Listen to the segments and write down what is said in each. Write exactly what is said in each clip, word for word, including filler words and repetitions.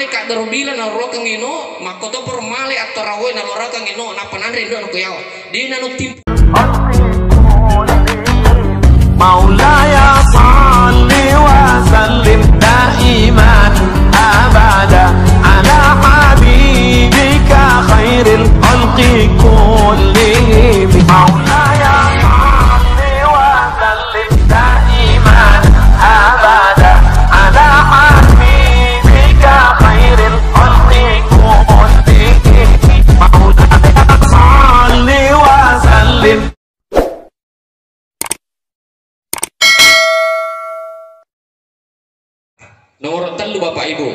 Kaddaro bila nalorokeng ino, makkoto poro male attorawoi nalorokeng ino, nappa nanre indo nako yawa. Dina no timpu. مولاي صل وسلم دائما أبدا على حبيبك خير الخلق كلهم. مولاي صل وسلم دائما أبدا على حبيبك خير الخلق كلهم. مولاي صل وسلم. Nomoro tellu, Bapak Ibu,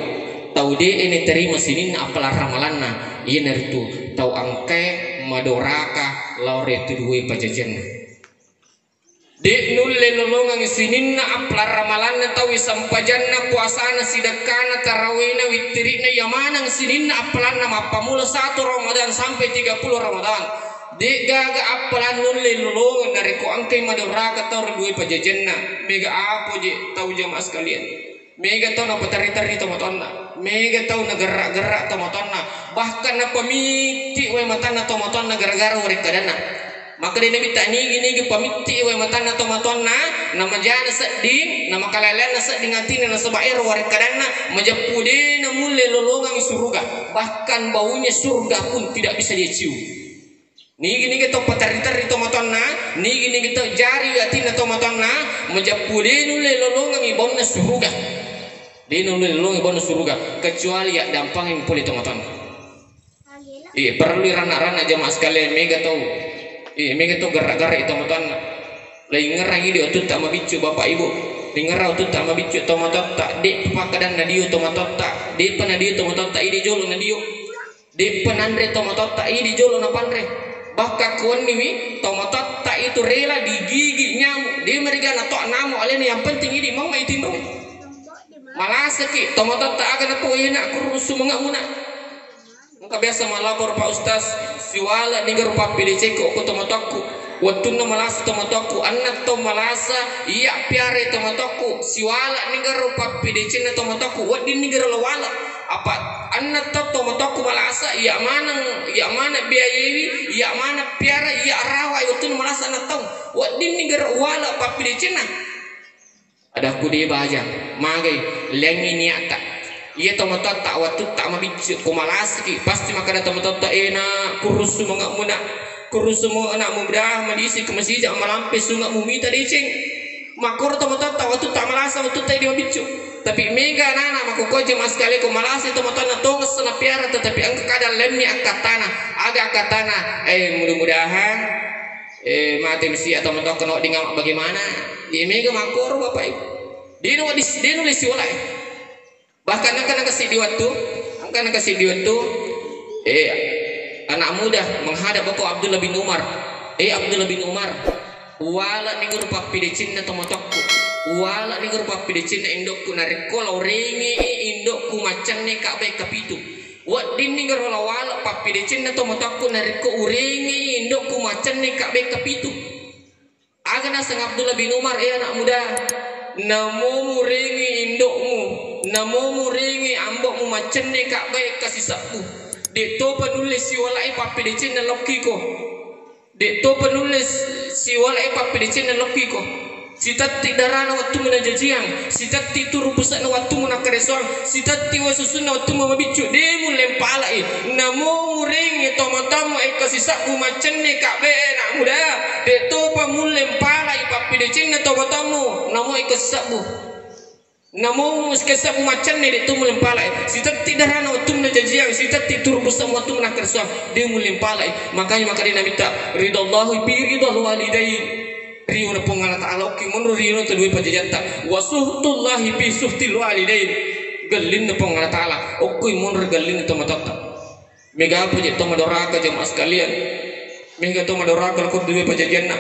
tau de'e naterima sininna appalang ramalanna, iyanaritu tau engkae madoraka lao ri tuduwe pajajianna. De' nulle lolongengngi sininna appalang ramalanna tauwe, sempajanna, puasana, sidekkana, tarawihna, wittiri'na, iya maneng sininna appalanna mappamula satu Ramadan sampai tiga puluh Ramadan. De' gaga appalang nulle lolongeng narekko engkai madoraka tau ri duwe pajajianna. Mega apo je tau jamaah sekalian. Mega tau napaterri-terri tomatoanna, mega tau nagerra-gerra tomatoanna, bahkan napamitti wae matanna tomatoanna gara-gara warekkadanna. Makkeda Nabitta, nigi-nigi pamitti wae matanna tomatoanna, namajana sedding, namakalaleanna sedding atinna nasaba ero warekkadanna, majeppu de namulle lolongang suruga, bahkan baunya surga pun tidak bisa dia cium. Nigi-nigi tau paterri-terri tomatoanna, nigi-nigi tau jari atinna tomatoanna, majeppu de nulle lolongengngi baunna suruga. De nulle lolongengngi baunna suruga, kecuali yaddampangengngi pole tomatoanna. Iya, perlu ranna-ranna jamaah sekalian, mega tau. Iya, mega tau gerra-gerra tomatoanna. Laingerang idi ottutta mabiccu, Bapak Ibu. Laingerang ottutta mabiccu tomatoatta, de pakkadanna dio tomatoatta, de pa nadio tomatoatta, idi jolo nadio. Deppa nanre tomatoatta idi jolo napanre. Bahkan kuwenniwi tomatoatta itu rela digigit nyamuk. De mariga natoa nyamuk alena, yang penting idi mamma itinro. Malasaki tomatoatta aga napau ena kurrusu mangamuna. Engka biasa malapor Pak Ustaz, siwala nigaro pappidecekko ko tomatoakku. Wettunna malasa tomatoakku, anna tau malasa iya piare tomatoakku. Siwala nigaro pappidecenna tomatoakku, wedding nigaro lawala. Apa anna tau tomatoakku malasa, iya maneng, iya maneng biayawi, iya maneng piara, iya rawai wettunna malasa anna tau. Weddinni garo wala pappidecenna. Adakku de baja, magai, lengi niatta. Iya tomatoatta wattutta mabiccu, ko malasaki, pasti makkada tomatoatta, ena, kurrusu mangamuna, kurrusu mo anak muda, madisi ke masija, malampe sunga mumita deceng. Makkoro tomatoatta wattutta malasa, wattutta idi mabiccu. Tapi mega anak-anak makkukkoje maskale ko malasa tomatoanna tongessa napiara, tetapi engka kada lemmi akkattana. Aga akkattana? Eh, mudah-mudahan, eh, mate misi atau matoakka no dinga bagaimana? Iya mega makkoro Bapak Ibu. Dino wadis, dino lesi walai. Bahkan engka nakasiddi wettu, engka nakasiddi wettu, eh, anak muda menghadap Bapak Abdullah bin Umar. Eh, Abdullah bin Umar, wala ni guru pappidecenna tomatoakku, wala ni guru pappidecenna indokku, narekko laurengi indokku maccenne kabbe kapitu. Weddinni garo lawala pappidecenna tomatoakku, narekko urengi indokku maccenne kabbe kapitu. Aga naseng Abdullah bin Umar, eh anak muda, namo murengi indokmu, namo murengi ambokmu maccenne kabbae kasisebbu, de topa nulle siwalai pappidecenna lokkiko, de topa nulle s-, siwalai pappidecenna lokkiko. Sitetti darana wettummu najajiang, sitetti turu puse'na wettummu nakkaresoang, sitetti wae susunna wettummu mabiccu, de mulle mpalai. Namo murengi tomatoammu engka sisebbu maccenne kabbe anak muda, de topa mulle mpalai pappidecenna tomatoammu namo engka sisebbu. Namo engka sisebbu maccenne de to mulle mpalai. Sitetti darana wettummu najajiang, sitetti turu puse'mu wettummu nakkaresoang, de mulle mpalai. Makanya makkeda Nabitta, ridallahi fi ridal walidain. Riona Puang Allah Ta'ala okki monro riona tau dua pajajatta. Wa suhtullahi fi suhtil walidain. Gellinna Puang Allah Ta'ala okki monro gellinna tomatoatta. Mega apa je to madoraka jamaah sekalian. Mega to madoraka lako dua pajajianna.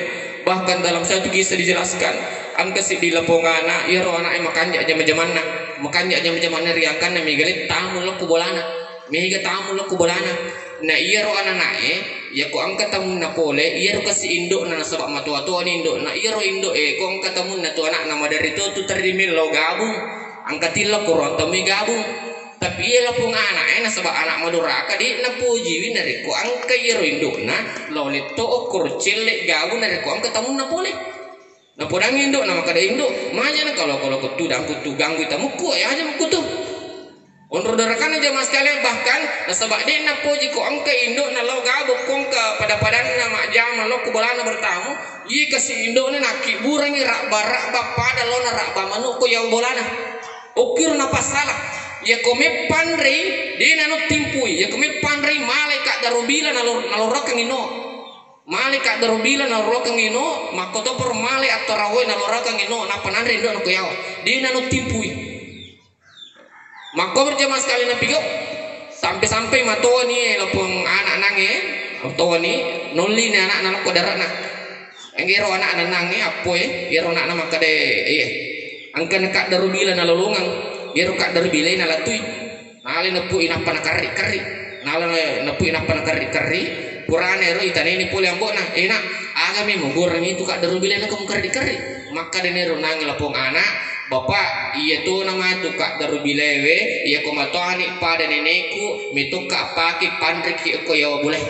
Bahkan dalam satu kisah dijelaskan, engka siddi lapongana, iyaro anaknya makanja jama-jamanna. Makanja jama-jamanna riangkanna mega le tamu lako bolana. Mega tamu lako bolana. Na iyaro ananae, yako engka tamunna pole, iyaro kasi indokna nasaba matoa-toani indokna. Iyaro indok e, ko engka tamunna tu anakna maderri to tu terri mello gabung. Engka tilla ko ruang tamu gabung. Tapi iya lapong ana'e nasaba' ana' madoraka de' napojiwi narekko engka iyaro indo'na lao letto okkoro celle' gabu narekko engka tamunna pole. Napodangngi indo'na makkeda, "Indo', maja na kalau kalau kutu dan kutu ganggu tamukku, ya aja mukku tu." Onro dorakanna jamaah sekalian, bahkan nasaba' de' napoji ko engka indo'na lao gabu ko engka pada-padanna majjama lao ko bolana bertamu, iya kasi indo'na nakkiburangngi ra'ba-ra'ba pada laona ra'ba manu' ko yawa bolana. Okkiro napassala. Iyako meppanrei, de' nano timpui. Iyako meppanrei, malai kaddaro bila nalo-, nalorakengngi no. Malai kaddaro bila nalorakengngi no, makkotoparo malai attorawoi nalorakengngi no, nappa nanre indo'na ko yawa. De' nano timpui. Makko berjamaah sekalian napigau. Sampai-sampai matoni lapong anak nange, toni, nolli ni anakna lokko darana. Enggero anak nanangnge appoe, iyaro anakna makkeda, "Iye, engka na kaddaro bila nalolongeng, iyaro kaddaro bilai nalatui." Nalai neppu'i nappa nakarri-karri. Nala neppu'i nappa nakarri-karri. Purana ero itaneni pole ambo'na, "Eh, Nak, aga memeng goreng itu kaddaro bilai nako mukarri-karri?" Makkedani ero nangnge lapong anak, "Bapak, iya tona matu kaddaro bilaewe, iyako matoani pada nenekku, metokka appake panriki okko yawa bolae."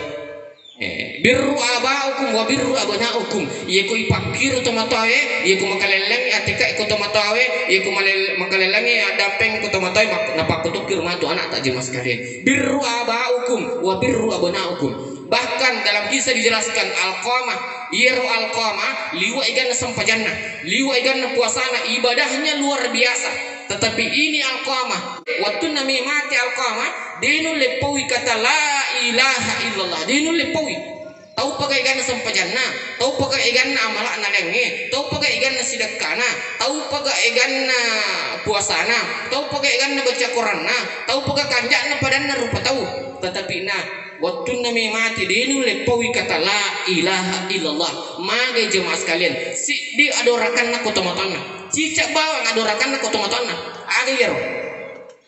Eh, birru abaukum wa birru abnaukum. Iyako ipakkiro tomatoawe, iyako makalellengngi atekae ko tomatoawe, iyako malel-, makalellengngi addampeng ko tomatoawe, mak-, napakkutukkiro matu anakta jemaah sekalian. Birru abaukum wa birru abnaukum. Bahkan dalam kisah dijelaskan Alqamah, iyaro Alqamah liwa' eganna sempajanna, liwa' eganna puasana, ibadahnya luar biasa. Tetapi ini Alqamah, wattunna mi mate Alqamah, de' nulle paui kata la ilaha illallah, de' nulle paui. Tau paga eganna sempajanna, tau paga eganna amala'na lengnge, tau paga eganna sidekkana, tau paga eganna puasana, tau paga eganna baca Quranna, tau paga kanja'na padanna rupa tau. Tetapi na wattunna mi mate, de' nulle paui kata la ilaha illallah. Magai jemaah sekalian, siddi adorakanna ko tomatoanna. Cicak bawang adorakanna ko tomatoanna. Aga iyaro?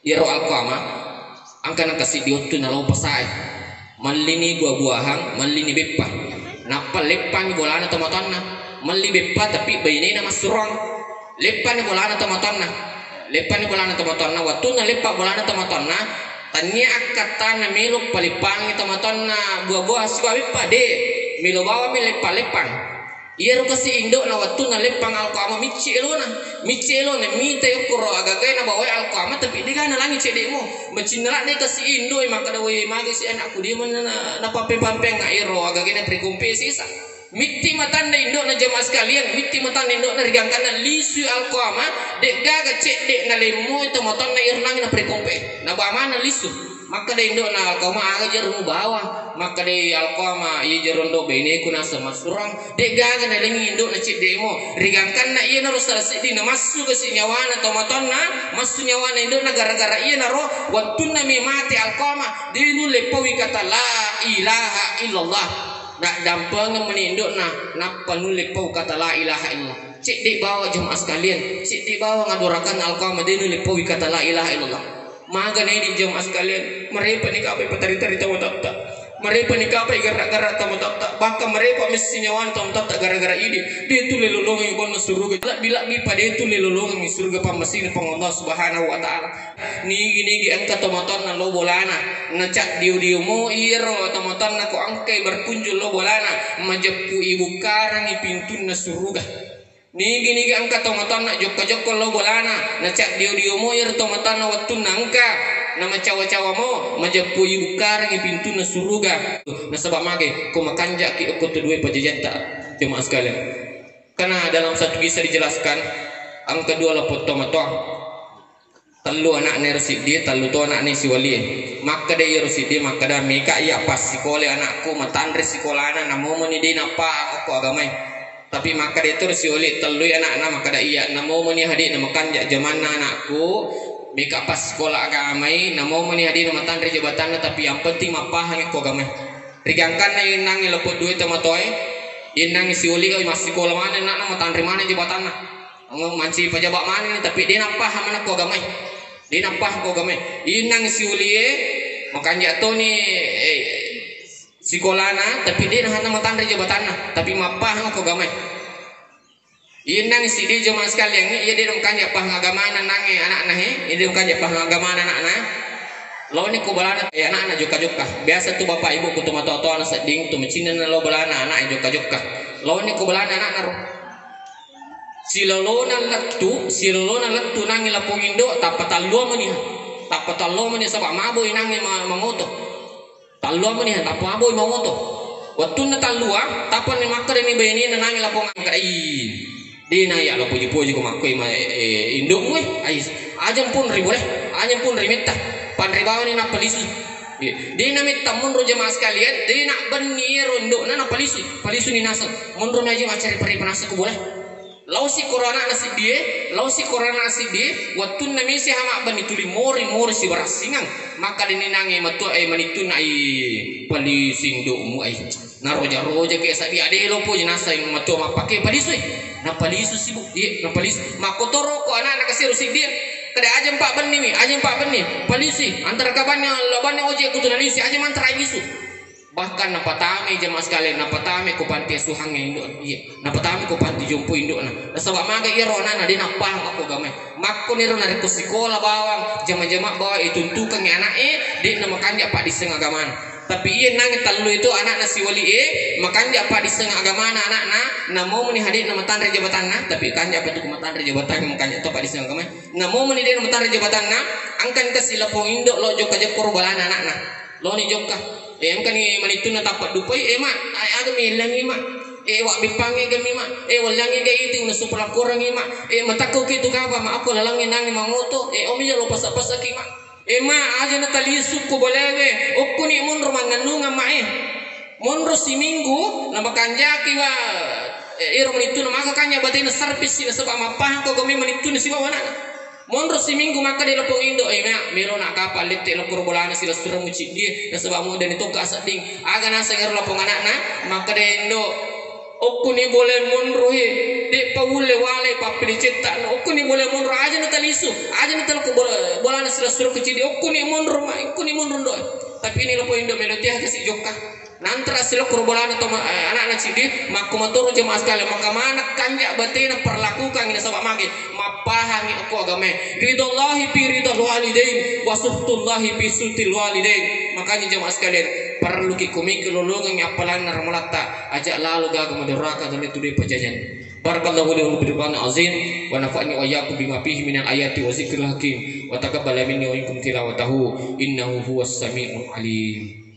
Iyaro Alqamah, engka nengka siddi wettu nalao pasae. Mellini buah-buahan, mellini beppa. Nappa leppanni bolana tomatoanna. Melli beppa tapi bainena massuroang. Leppanni bolana tomatoanna. Leppanni bolana tomatoanna, wettunna leppa bolana tomatoanna, tania akkattana melo paleppangi tomatoanna buah-buahan sibawa beppa, de'. Melo bawammi leppa-leppang. Iyaro kasi indo'na wettunna leppang Alqamah, micci elona, micci elona, mitai okkoro agagae nabawai Alqamah, tapi de'ga nalangi cedde'mo. Macinna ladde kasi indo'e makkeda, "Woi, magasi anakku, de' mana na-, napappeng-pappeng iyaro agagae naparekompe sesa." Mitti matanna indo'na jamaah sekalian, mitti matanna indo'na rigangkanna lisui Alqamah, de'gaga cedde' nalemmoi tomatoanna iyaro nangi naparekompe. Nabamana lisu. Makkeda indo'na Alqamah, "Aga jero mubawa?" Makkeda Alqamah, "Iya jero ndo baineku naseng massuroang." De'gaga nalengi indo'na cedde'mo. Rigangkanna iyanaro sala siddi namassu kasi nyawana tomatoanna, massu nyawana indo'na gara-gara iyanaro wettunna mi mate Alqamah, de' nulle paui kata la ilaha illallah. Naddampengeng mani indo'na, nappa nulle pau kata la ilaha illallah. Cedde' bawa jemaah sekalian, cedde' bawa ngadorakanna Alqamah, de' nulle paui kata la ilaha illallah. Maga na idi jemaah sekalian, marepa ni kapai patari-tari tomatoatta. Marepa ni kapai garra-garra tomatoatta. Bahkan marepa messi nyawana tomatoatta gara-gara idi. De' tulle lolongengi bonna suruga. Lebbi-lebbi pa de' tulle lolongengi suruga pammasina Puang Allah Subhanahu wa Ta'ala. Nigi-nigi engka tomatoanna lo bolana, nacaddio-dio mo iyaro tomatoanna ko engkai berkunjung lo bolana, majeppu ibukkarangi pintunna suruga. Nigi-nigi engka tomatoanna jokka-jokka lo bolana, nacaddio-dio mo iyaro tomatoanna wettunna engka namacawa-cawa mo, majeppu ibukkarangi pintunna suruga. Nasaba mage ko makanjaki okko tu dua pajajatta, jemaah sekalian. Karena dalam satu kisah dijelaskan, engka dua lapong tomatoa. Tellu ana'na ero siddie, tellu to ana'na siwalie. Makkeda iyaro siddie, makkeda, "Meka iya passikola anakku, matanre sikolana, namomoni de' nappa okko agamae." Tapi makkeda to siwalie, tellui ana'na, makkeda, "Iya, namomoni hadi na makanja jamanna anakku, meka passikola agamai, namomoni hadi na matanre jabatanna, tapi yang penting mappahangi okko agamae." Rigangkanna innangi lapong dua tomatoae, innangi siwalie, oi, massikola maneng ana'na, matanre maneng jabatanna. Mancaji pajaba manenni, tapi de' nappahang maneng ko agamae. De' nappahang ko agamae. Innang siulie, makanja toni, eh, sikolana, tapi de' nahanna matanre jabatanna, tapi mappahang ko agamae. Innang siddi jamaah sekalian, iya de' makanja pahang agamana nange anakna he, iya de' makanja pahang agamana anakna. Laoni ko bolana, eh, anakna jokka-jokka. Biasa tu bapak ibu ku tu matoa-toa na sedding tu macinna na lao bolana anak jokka-jokka. Laoni ko bolana anakna ro. Silolona lettu, silolona lettu nangi lapong indo, tappa tallua meni. Tappa tallua meni saba mabo inangi ma-, mangoto. Tallua meni, tappa mabo mangoto. Wettunna tallua, tappa ni makkeda ni bainena nangi lapong angka, "Ih, dina ya lo puji-puji ko makkoi ma, eh, indokmu, eh. Ai, aja pun ri boleh, aja pun ri metta. Panre bawani nappa lisu." Iya. Dina metta monro jamaah sekalian, dina benni ero indokna nappa lisu. Palisu ni naseng. Monro mi aja maccari pari panasa ko boleh. Laosi koro anakna siddie, laosi koro anakna siddie, wettunna misi ha mabbenni tuli mori-mori sibarassingang, makkeda ni nangi matua, eh, manittunna, ai, palisu indokmu, ai. Naroja-roja ke sadia de lo poji naseng matua mappake palisui. Napalisu sibu, iya, napalisu. Makkotoro ko anakna kasiro siddie. Kada aja empat benni mi, aja empat benni. Palisui, antara kabannya, labannya ojek kutu nalisi, aja mantara lisu. Bahkan napatamai jamaah sekalian, napatamai ko panti asuhangnge indokna. Iya, napatamai ko panti jompo indokna. Nasaba maga iyaro anakna de nappahang akko agamae. Makkoniro narekko sikola bawang, jama-jama bawang ituntukangngi anak'e, de namakanja paddisseng agamana. Tapi iya nange tallu itu anakna siwali e, makanja paddisseng agamana anakna, namo meni hade namatanre jabatanna, tapi kanja pa tu matanre jabatanna, makanja to paddisseng agamae. Namo meni de namatanre jabatanna, engkani kasi lapong indo lo jokka-jokka ro bolana anakna. Loni jokka. Eh, engkani manittunna tappa dupai, eh, ma, ai, aga mi ellangi, ma. Eh, wa bippangi gami, ma. Eh, wallangi ga iti una supra korangi, ma. Eh, matakko ki tu kapa, ma, aku lalangi nangi mangoto. Eh, omi lo pasa-pasaki, ma. Eh, ma, aja na talisu ko bolewe. Okkuni monro mannannungang, ma, eh. Monro siminggu, na makanjaki wa, eh, ero manittunna maka kanya batena servis nasaba mappahang ko gami manittunna sibawa anakna. Monro siminggu makkeda lapong indo, eh, ma, melo na kapal lette lokko ro bolana silessureng muciddie, nasaba mudani tokka asedding. Aga naseng ero lapong anakna, makkeda indo, okkuni bole monro he, de paulle wale pappelicetta, okkuni bole monro aja na talisu, aja na talokko bol-, bolana silessureng muciddie, okkuni monro ma, okkuni monro ndo. Tapi ini lapong indo melo tiha kasi jokka. Nantara silokko ro bolana to ma-, eh, anakna ciddi, makko matoro jamaah sekalian, maka maneng kanja batena perlakukangi nasaba mage, mappahangi okko agamae. Ridallahi fi ridal walidain, wa sukhtullahi fi sukhtil walidain. Makanya jamaah sekalian, parelluki kumikir lolongengi appalanna ramalatta, aja lalo gaga madoraka dalle tudui pajajan. Barakallahu li wa lakum fil Qur'anil azim, wa nafa'ni wa iyyakum bima fihi minal ayati wa zikril hakim, wa taqabbala minni wa minkum tilawatahu, innahu huwas samiul alim.